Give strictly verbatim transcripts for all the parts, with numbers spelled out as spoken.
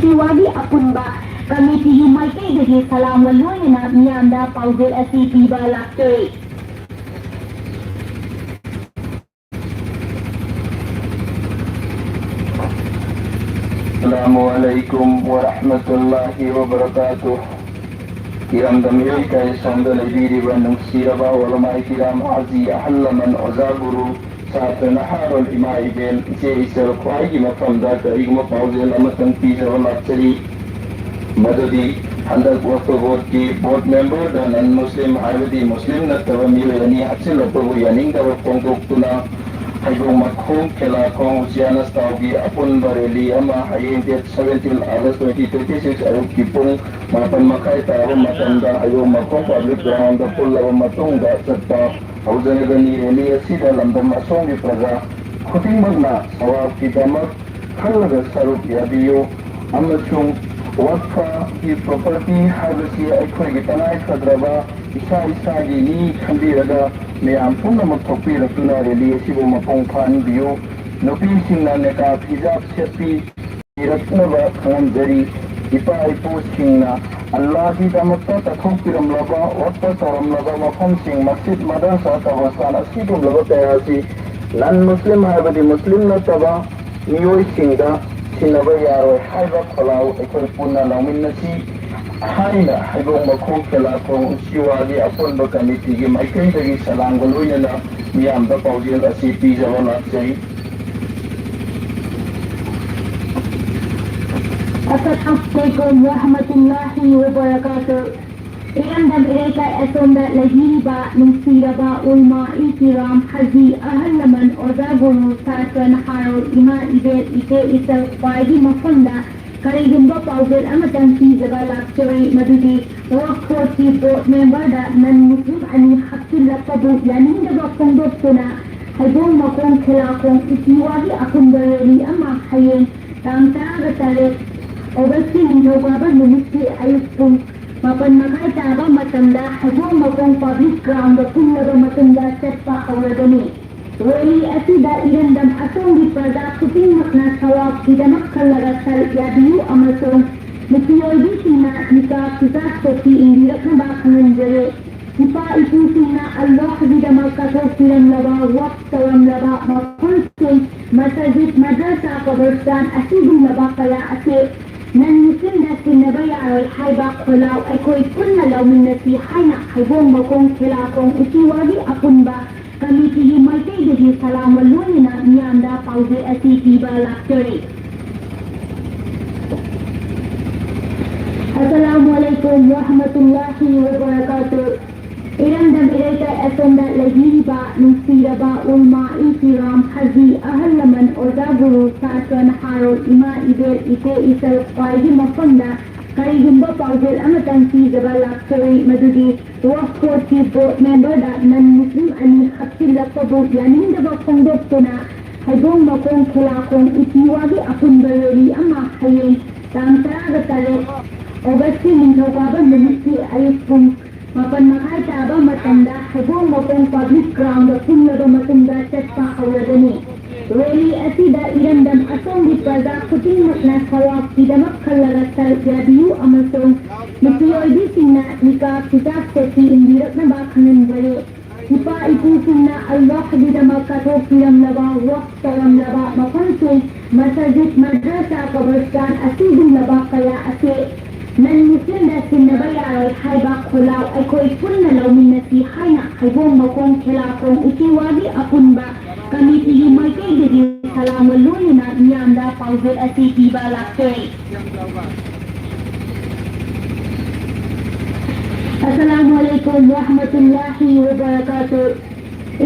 ꯎꯆꯤꯋꯥꯒꯤ ꯑꯄꯨꯟꯕ ꯀꯃꯤꯇꯤꯒꯤ ꯃꯥꯏꯀꯩꯗꯒꯤ ꯁꯂꯥꯝꯒ ꯂꯣꯏꯅꯅ ꯃꯤꯌꯥꯝꯗ ꯄꯥꯎꯖꯦꯜ ꯑꯁꯤ ꯄꯤꯕ ꯂꯥꯛꯆꯔꯤ꯫ ꯑꯁꯂꯥꯃꯨ ꯑꯂꯥꯏꯀꯨꯝ ꯋꯥ ꯔꯍꯃꯇꯨꯜꯂꯥꯍꯤ ꯋꯥ ꯕꯔꯀꯥꯇꯨꯍ꯫ ꯏꯔꯝꯗꯝ ꯏꯔꯩ ꯀꯥꯏꯁꯣꯝꯗ ꯂꯩꯕꯤꯔꯤꯕ ꯅꯨꯡꯁꯤꯔꯕ ꯎꯂꯃꯥꯏ ꯀꯤꯔꯥꯝ, ꯍꯥꯖꯤ, ꯑꯍꯜ ꯂꯃꯟ, ꯑꯣꯖꯥ ꯒꯨꯔꯨ, ꯁꯥꯇ꯭ꯔ ꯅꯍꯥꯔꯣꯜ, ꯏꯃꯥ ꯏꯕꯦꯟ, ꯏꯆꯦ ꯏꯆꯜ ꯈ꯭ꯋꯥꯏꯒꯤ ꯃꯐꯝꯗ ꯀꯔꯤꯒꯨꯝꯕ ꯄꯥꯎꯖꯦꯜ ꯑꯃꯇꯪ ꯄꯤꯖꯕ ꯂꯥꯛꯆꯔꯤ꯫ ꯃꯗꯨꯗꯤ ꯍꯟꯗꯛ ꯋꯛꯐ ꯕꯣꯔꯗꯀꯤ ꯕꯣꯔꯗ ꯃꯦꯝꯕꯔꯗ ꯅꯟ ꯃꯨꯁꯂꯤꯝ, ꯍꯥꯏꯕꯗꯤ ꯃꯨꯁꯂꯤꯝ ꯅꯠꯇꯕ ꯃꯤꯑꯣꯏ ꯑꯅꯤ ꯍꯥꯞꯆꯤꯜꯂꯛꯄꯕꯨ ꯌꯥꯅꯤꯡꯗꯕ ꯐꯣꯡꯗꯣꯛꯇꯨꯅ ꯍꯩꯕꯣꯡ ꯃꯈꯣꯡ, ꯈꯦꯂꯥꯈꯣꯡ, ꯎꯆꯤꯌꯥꯅꯁꯇꯥꯎꯒꯤ ꯑꯄꯨꯟꯕ ꯔꯦꯂꯤ ꯑꯃ ꯍꯌꯦꯡ date seventeen August twenty twenty six ꯑꯌꯨꯛꯀꯤ ꯄꯨꯡ ꯃꯥꯄꯟ ꯃꯈꯥꯏ ꯇꯥꯕ ꯃꯇꯝꯗ ꯍꯩꯕꯣꯡ ꯃꯈꯣꯡ ꯄꯕ꯭ꯂꯤꯛ ꯒ꯭ꯔꯥꯎꯟꯗ ꯄꯨꯜꯂꯕ ꯃꯇꯨꯡꯗ ꯆꯠꯄ ꯍꯧꯖꯔꯒꯅꯤ꯫ ꯔꯦꯂꯤ ꯑꯁꯤꯗ ꯂꯝꯗꯝ ꯑꯁꯣꯝꯒꯤ ꯄ꯭ꯔꯖꯥ ꯈꯨꯗꯤꯡꯃꯛꯅ ꯁꯋꯥꯕꯀꯤꯗꯃꯛ ꯈꯜꯂꯒ ꯁꯔꯨꯛ ꯌꯥꯕꯤꯌꯨ ꯑꯃꯁꯨꯡ ꯋꯛꯐꯒꯤ property ꯍꯥꯏꯕꯁꯤ ꯑꯩꯈꯣꯏꯒꯤ ꯇꯉꯥꯏ ꯐꯗ꯭ꯔꯕ ꯏꯁꯥ ꯏꯁꯥꯒꯤꯅꯤ ꯈꯟꯕꯤꯔꯒ ꯃꯌꯥꯝ ꯄꯨꯝꯅꯃꯛ ꯊꯣꯛꯄꯤꯔꯛꯇꯨꯅ ꯔꯦꯂꯤ ꯑꯁꯤꯕꯨ ꯃꯄꯨꯡ ꯐꯥꯍꯟꯕꯤꯌꯨ꯫ ꯅꯨꯄꯤꯁꯤꯡꯅ ꯅꯤꯀꯥꯕ ꯍꯤꯖꯥꯕ ꯁꯦꯠꯄꯤ ꯏꯔꯛꯅꯕ ꯈꯪꯍꯟꯖꯔꯤ꯫ ꯏꯄꯥ ꯏꯄꯨꯁꯤꯡꯅ ꯑꯜꯂꯥꯍꯒꯤꯗꯃꯛꯇ ꯀꯠꯊꯣꯛꯄꯤꯔꯝꯂꯕ ꯋꯛꯐ ꯇꯧꯔꯝꯂꯕ ꯃꯐꯝꯁꯤꯡ, ꯃꯁꯖꯤꯗ, ꯃꯗꯔꯁꯥ, ꯀꯕꯔꯁꯇꯥꯟ ꯑꯁꯤꯒꯨꯝꯂꯕ ꯀꯌꯥ ꯑꯁꯤ ꯅꯟ ꯃꯨꯁꯂꯤꯝ ꯍꯥꯏꯕꯗꯤ ꯃꯨꯁꯂꯤꯝ ꯅꯠꯇꯕ ꯃꯤꯑꯣꯏꯁꯤꯡꯗ ꯁꯤꯟꯅꯕ ꯌꯥꯔꯣꯏ ꯍꯥꯏꯕ ꯈꯣꯜꯂꯥꯎ ꯑꯩꯈꯣꯏ ꯄꯨꯟꯅ ꯂꯥꯎꯃꯤꯟꯅꯁꯤ ꯍꯥꯏꯅ ꯍꯩꯕꯣꯡ ꯃꯈꯣꯡ ꯈꯦꯂꯥꯈꯣꯡ ꯎꯆꯤꯋꯥꯒꯤ ꯑꯄꯨꯟꯕ ꯀꯃꯤꯇꯤꯒꯤ ꯃꯥꯏꯀꯩꯗꯒꯤ ꯁꯂꯥꯝꯒ ꯂꯣꯏꯅꯅ ꯃꯤꯌꯥꯝꯗ ꯄꯥꯎꯖꯦꯜ ꯑꯁꯤ ꯄꯤꯖꯕ ꯂꯥꯛꯆꯩ꯫ Assalamu alaikum warahmatullahi wabarakatuh. ꯏꯔꯝꯗꯝ ꯏꯔꯩꯀꯥꯏ ꯑꯁꯣꯝꯗ ꯂꯩꯕꯤꯔꯤꯕ ꯅꯨꯡꯁꯤꯔꯕ ꯎꯂꯃꯥ ꯏꯀꯤꯔꯥꯝ, ꯍꯥꯖꯤ, ꯑꯍꯜ ꯂꯃꯟ, ꯑꯣꯖꯥ ꯒꯨꯔꯨ, ꯁꯥꯇ꯭ꯔ ꯅꯍꯥꯔꯣꯜ, ꯏꯃꯥ ꯏꯕꯦꯜ, ꯏꯆꯦ ꯏꯆꯜ ꯈ꯭ꯋꯥꯏꯒꯤ ꯃꯐꯝꯗ ꯀꯔꯤꯒꯨꯝꯕ ꯄꯥꯎꯖꯦꯜ ꯑꯃꯇꯪ ꯄꯤꯖꯕ ꯂꯥꯛꯆꯔꯤ, ꯃꯗꯨꯗꯤ ꯋꯛꯐ ꯕꯣꯔꯗꯀꯤ ꯕꯣꯔꯗ ꯃꯦꯝꯕꯔꯗ ꯅꯟ ꯃꯨꯁꯂꯤꯝ ꯑꯅꯤ ꯍꯥꯞꯆꯤꯜꯂꯛꯄꯕꯨ ꯌꯥꯅꯤꯡꯗꯕ ꯐꯣꯡꯗꯣꯛꯇꯨꯅ ꯍꯩꯕꯣꯡ ꯃꯈꯣꯡ ꯈꯦꯂꯥꯈꯣꯡ ꯎꯆꯤꯋꯥꯒꯤ ꯑꯄꯨꯟꯕ ꯔꯦꯂꯤ ꯑꯃ ꯍꯌꯦꯡ ꯇꯥꯡ ꯇꯔꯥꯒ ꯇꯔꯦꯠ ꯑꯣꯒꯁꯀꯤ ꯅꯤꯡꯊꯧꯀꯥꯕ ꯅꯨꯃꯤꯠꯀꯤ ꯑꯌꯨꯛ ꯄꯨꯡ ꯃꯥꯄꯟ ꯃꯈꯥꯏ ꯇꯥꯕ ꯃꯇꯝꯗ ꯍꯩꯕꯣꯡ ꯃꯈꯣꯡ ꯄꯕ꯭ꯂꯤꯛ ꯒ꯭ꯔꯥꯎꯟꯗ ꯄꯨꯜꯂꯕ ꯃꯇꯨꯡꯗ ꯆꯠꯄ ꯍꯧꯔꯒꯅꯤ꯫ ꯔꯦꯂꯤ ꯑꯁꯤꯗ ꯏꯔꯝꯗꯝ ꯑꯁꯣꯝꯒꯤ ꯄ꯭ꯔꯖꯥ ꯈꯨꯗꯤꯡꯃꯛꯅ ꯁꯋꯥꯕꯀꯤꯗꯃꯛ ꯈꯜꯂꯒ ꯁꯔꯨꯛ ꯌꯥꯕꯤꯌꯨ꯫ ꯑꯃꯁꯨꯡ ꯅꯨꯄꯤ ꯑꯣꯏꯕꯤꯁꯤꯡꯅ ꯅꯤꯀꯥ ꯈꯤꯖꯥꯕ ꯁꯣꯛꯄꯤ ꯏꯟꯕꯤꯔꯛꯅꯕ ꯈꯪꯍꯟꯖꯔꯤ꯫ ꯏꯄꯥ ꯏꯄꯨꯁꯤꯡꯅ ꯑꯜꯂꯥꯍꯒꯤꯗꯃꯛ ꯀꯠꯊꯣꯛꯄꯤꯔꯝꯂꯕ, ꯋꯛꯐ ꯇꯧꯔꯝꯂꯕ ꯃꯐꯝꯁꯤꯡ, ꯃꯁꯖꯤꯗ, ꯃꯗ꯭ꯔꯁꯥ, ꯀꯕꯔꯁꯇꯥꯟ ꯑꯁꯤꯒꯨꯝꯂꯕ ꯀꯌꯥ ꯑꯁꯤ ꯅꯟ ꯃꯨꯁꯂꯤꯝꯗ ꯁꯤꯟꯅꯕ ꯌꯥꯔꯣꯏ ꯍꯥꯏꯕ ꯈꯣꯜꯂꯥꯎ ꯑꯩꯈꯣꯏ ꯄꯨꯟꯅ ꯂꯧꯃꯤꯟꯅꯁꯤ ꯍꯥꯏꯅ ꯍꯩꯕꯣꯡ ꯃꯈꯣꯡ ꯈꯦꯂꯥꯈꯣꯡ ꯎꯆꯤꯋꯥꯒꯤ ꯑꯄꯨꯟꯕ ꯀꯃꯤꯇꯤꯒꯤ ꯃꯥꯏꯀꯩꯗꯒꯤ ꯁꯂꯥꯝꯒ ꯂꯣꯏꯅꯅ ꯃꯤꯌꯥꯝꯗ ꯄꯥꯎꯖꯦꯜ ꯑꯁꯤ ꯄꯤꯕ ꯂꯥꯛꯆꯔꯤ꯫ ꯑꯁꯂꯥꯃꯨ ꯑꯂꯥꯏꯀꯨꯝ ꯋꯔꯍꯃꯇꯨꯜꯂꯥꯍꯤ ꯋꯕꯔꯀꯥꯇꯨ꯫ ꯏꯔꯝꯗꯝ ꯏꯔꯩꯀꯥꯏ ꯑꯁꯣꯝꯗ ꯂꯩꯕꯤꯔꯤꯕ ꯅꯨꯡꯁꯤꯔꯕ ꯎꯜꯃꯥ ꯏꯀꯤꯔꯥꯝ, ꯍꯥꯖꯤ, ꯑꯍꯜ ꯂꯃꯟ, ꯑꯣꯖꯥ ꯒꯨꯔꯨ, ꯁꯥꯇ꯭ꯔ ꯅꯍꯥꯔꯣꯜ, ꯏꯃꯥ ꯏꯕꯦꯜ, ꯏꯆꯦ ꯏꯆꯜ, ꯈ꯭ꯋꯥꯏꯒꯤ ꯃꯐꯝꯗ ꯀꯔꯤꯒꯨꯝꯕ ꯄꯥꯎꯖꯦꯜ ꯑꯃꯇꯪ ꯄꯤꯖꯕ ꯂꯥꯛꯆꯔꯤ, ꯃꯗꯨꯗꯤ ꯋꯛꯐ ꯕꯣꯔꯗꯀꯤ ꯕꯣꯔꯗ ꯃꯦꯝꯕꯔꯗ ꯅꯟ ꯃꯨꯁꯂꯤꯝ ꯑꯅꯤ ꯍꯥꯞꯆꯤꯜꯂꯛꯄꯕꯨ ꯌꯥꯅꯤꯡꯗꯕ ꯐꯣꯡꯗꯣꯛꯇꯨꯅ ꯍꯩꯕꯣꯡ ꯃꯈꯣꯡ ꯈꯦꯂꯥꯈꯣꯡ ꯎꯆꯤꯋꯥꯒꯤ ꯑꯄꯨꯟꯕ ꯔꯦꯂꯤ ꯑꯃ ꯍꯌꯦꯡ ꯇꯥꯡ ꯇꯔꯥꯒ ꯇꯔꯦꯠ ꯑꯣꯒꯁꯀꯤ ꯅꯤꯡꯊꯧꯀꯥꯕ ꯅꯨꯃꯤꯠꯀꯤ ꯑꯌꯨꯛ ꯄꯨꯡ ꯃꯥꯄꯟ ꯃꯈꯥꯏ ꯇꯥꯕ ꯃꯇꯝꯗ ꯍꯩꯕꯣꯡ ꯃꯈꯣꯡ ꯄꯕ꯭ꯂꯤꯛ ꯒ꯭ꯔꯥꯎꯟꯗ ꯄꯨꯜꯂꯕ ꯃꯇꯨꯡꯗ ꯆꯠꯄ ꯍꯧꯔꯒꯅꯤ꯫ ꯔꯦꯂꯤ ꯑꯁꯤꯗ ꯏꯔꯝꯗꯝ ꯑꯁꯣꯝꯒꯤ ꯄ꯭ꯔꯖꯥ ꯈꯨꯗꯤꯡꯃꯛꯅ ꯊꯧꯔꯥꯡꯒꯤꯗꯃꯛ ꯈꯜꯂꯒ ꯁꯔꯨꯛ ꯌꯥꯕꯤꯌꯨ ꯑꯃꯁꯨꯡ ꯅꯨꯄꯤ ꯑꯣꯏꯕꯤꯁꯤꯡꯅ ꯅꯤꯀꯥ ꯈꯤꯖꯥꯕ ꯁꯣꯛꯄꯤ ꯏꯟꯕꯤꯔꯛꯅꯕ ꯈꯪꯍꯟꯖꯔꯤ꯫ ꯏꯄꯥ ꯏꯄꯨꯁꯤꯡꯅ ꯑꯜꯂꯥꯍꯒꯤꯗꯃꯛ ꯀꯠꯊꯣꯛꯄꯤꯔꯝꯂꯕ ꯋꯛꯐ ꯇꯧꯔꯝꯂꯕ ꯃꯐꯝꯁꯤꯡ, ꯃꯁꯖꯤꯗ, ꯃꯗ꯭ꯔꯁꯥ, ꯀꯕꯔꯁꯇꯥꯟ ꯑꯁꯤꯒꯨꯝꯂꯕ ꯀꯌꯥ ꯑꯁꯤ ꯅꯟ ꯃꯨꯁꯂꯤꯝꯗ ꯁꯤꯟꯅꯕ ꯌꯥꯔꯣꯏ ꯍꯥꯏꯕ ꯈꯣꯜꯂꯥꯎ ꯑꯩꯈꯣꯏ ꯄꯨꯟꯅ ꯂꯧꯃꯤꯟꯅꯁꯤ ꯍꯥꯏꯅ ꯍꯩꯕꯣꯡ ꯃꯈꯣꯡ ꯈꯦꯂꯥꯈꯣꯡ ꯎꯆꯤꯋꯥꯒꯤ ꯑꯄꯨꯟꯕ ꯀꯃꯤꯇꯤꯒꯤ ꯃꯥꯏꯀꯩꯗꯒꯤ ꯁꯂꯥꯝꯒ ꯂꯣꯏꯅꯅ ꯃꯤꯌꯥꯝꯗ ꯄꯥꯎꯖꯦꯜ ꯑꯁꯤ ꯄꯤꯕ ꯂꯥꯛꯆꯩ꯫ ꯑꯁꯂꯥꯃꯨ ꯑꯂꯥꯏꯀꯨꯝ ꯋꯔꯍꯃꯇꯨꯜꯂꯥꯍꯤ ꯋꯕꯔꯀꯥꯇꯨ꯫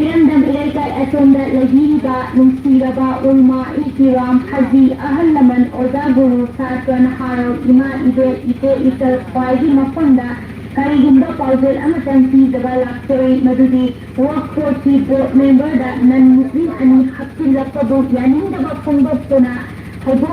ꯏꯔꯝꯗꯝ ꯏꯔꯩꯀꯥꯏ ꯑꯁꯣꯝꯗ ꯂꯩꯕꯤꯔꯤꯕ ꯅꯨꯡꯁꯤꯔꯕ ꯎꯜꯃꯥ ꯏꯀꯤꯔꯥꯝ, ꯍꯥꯖꯤ, ꯑꯍꯜ ꯂꯃꯟ, ꯑꯣꯖꯥ ꯒꯨꯔꯨ, ꯁꯥꯇ꯭ꯔ ꯅꯍꯥꯔꯣꯜ, ꯏꯃꯥ ꯏꯕꯦꯜ, ꯏꯆꯦ ꯏꯆꯜ, ꯈ꯭ꯋꯥꯏꯒꯤ ꯃꯐꯝꯗ ꯀꯔꯤꯒꯨꯝꯕ ꯄꯥꯎꯖꯦꯜ ꯑꯃꯇꯪ ꯄꯤꯖꯕ ꯂꯥꯛꯆꯔꯤ, ꯃꯗꯨꯗꯤ ꯋꯛꯐ ꯕꯣꯔꯗꯀꯤ ꯕꯣꯔꯗ ꯃꯦꯝꯕꯔꯗ ꯅꯟ ꯃꯨꯁꯂꯤꯝ ꯑꯅꯤ ꯍꯥꯞꯆꯤꯜꯂꯛꯄꯕꯨ ꯌꯥꯅꯤꯡꯗꯕ ꯐꯣꯡꯗꯣꯛꯇꯨꯅ ꯍꯩꯕꯣꯡ